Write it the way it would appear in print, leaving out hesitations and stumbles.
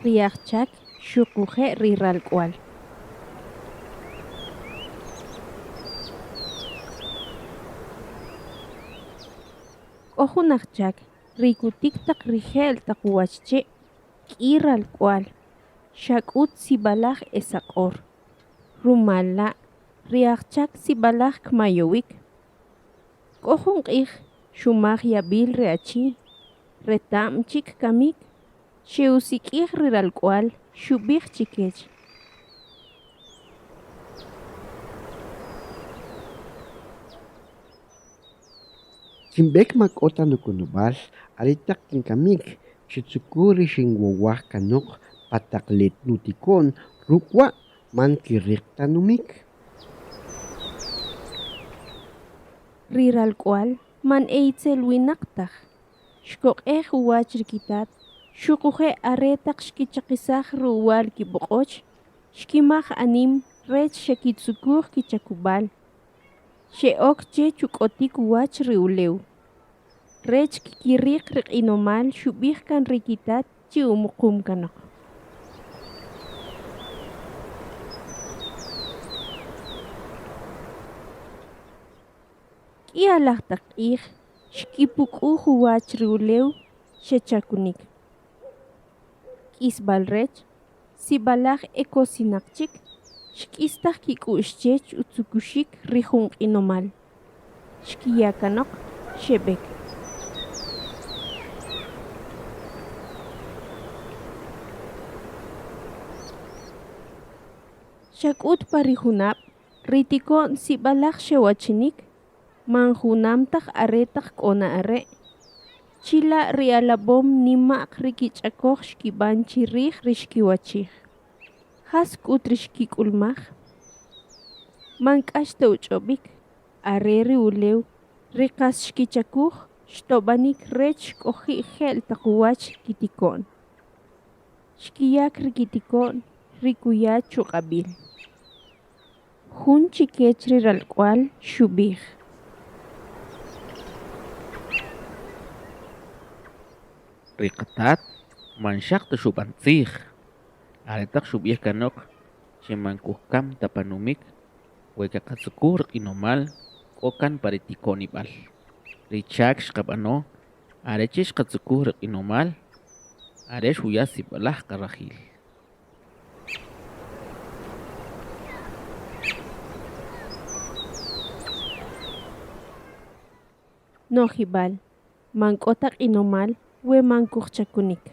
Ri ajchak xuquje' ri ralk'wa'l. K'o jun ajchak ri kutik taq ri je'l taq uwach che', k'i ralk'wa'l, xa k'ut sib'alaj e saq'or. Rumal la' ri ajchak sib'alaj kmayowik. K'o jun q'ij xumaj yab'il ri achi, reta'm chik kamik, xe'usik'ij ri ralk'wa'l xub'ij chi kech. Kinb'ek ma k'o ta nukunub'al, are taq kinkamik, chitzukuj ri xinwowaj kanoq pa taq le nutiko'n, ruk' wa' man kiriq ta numik. Ri ralk'wa'l man e itzel winaq taj, xkoq'ej uwach ri kitat xuquje' are taq xkichaqisaj ri uwa'l kib'oq'och, xkimaj anim rech xekitzukuj kichakub'al, xe'ok chech uk'otik uwach ri ulew, rech kkiriq ri q'inomal xub'ij kan ri kitat chi umuqum kanoq. K'i alaj taq q'ij xkipuk'uj uwach ri ulew xechakunik. K'isb'al rech, sib'alaj e kosinaq chik, xk'istaj kik'u'x chech utzukuxik ri jun q'inomal. Xkiya kanoq, xeb'ek. Xa k'ut pa ri junab', ri tiko'n sib'alaj xewachinik, man junam taj are taq k'o na are'. Chila' ri alab'om nima'q ri kich'akoj xkib'an chi rij ri xkiwachij. Jas k'ut ri xkik'ulmaj? Man k'ax ta uch'ob'ik, are ri ulew ri qas xkichakuj xtob'anik rech xk'oji' je'l taq uwach kitiko'n. Xkiyak ri kitiko'n ri kuya chuq'ab'il. Jun chi kech ri ralk'wa'l xub'ij. Ri qatat man xaq ta xub'an tzij, are taq xub'ij kanoq chi man kujkam ta pa numik we kaqatzukuj ri q'inomal k'o kan pa ri tiko'nib'al. Ri chak xqab'ano are chi' xqatzukuj ri q'inomal are xuya sib'alaj qarajil. No'jib'al, man k'o ta q'inomal we man kujchakunik.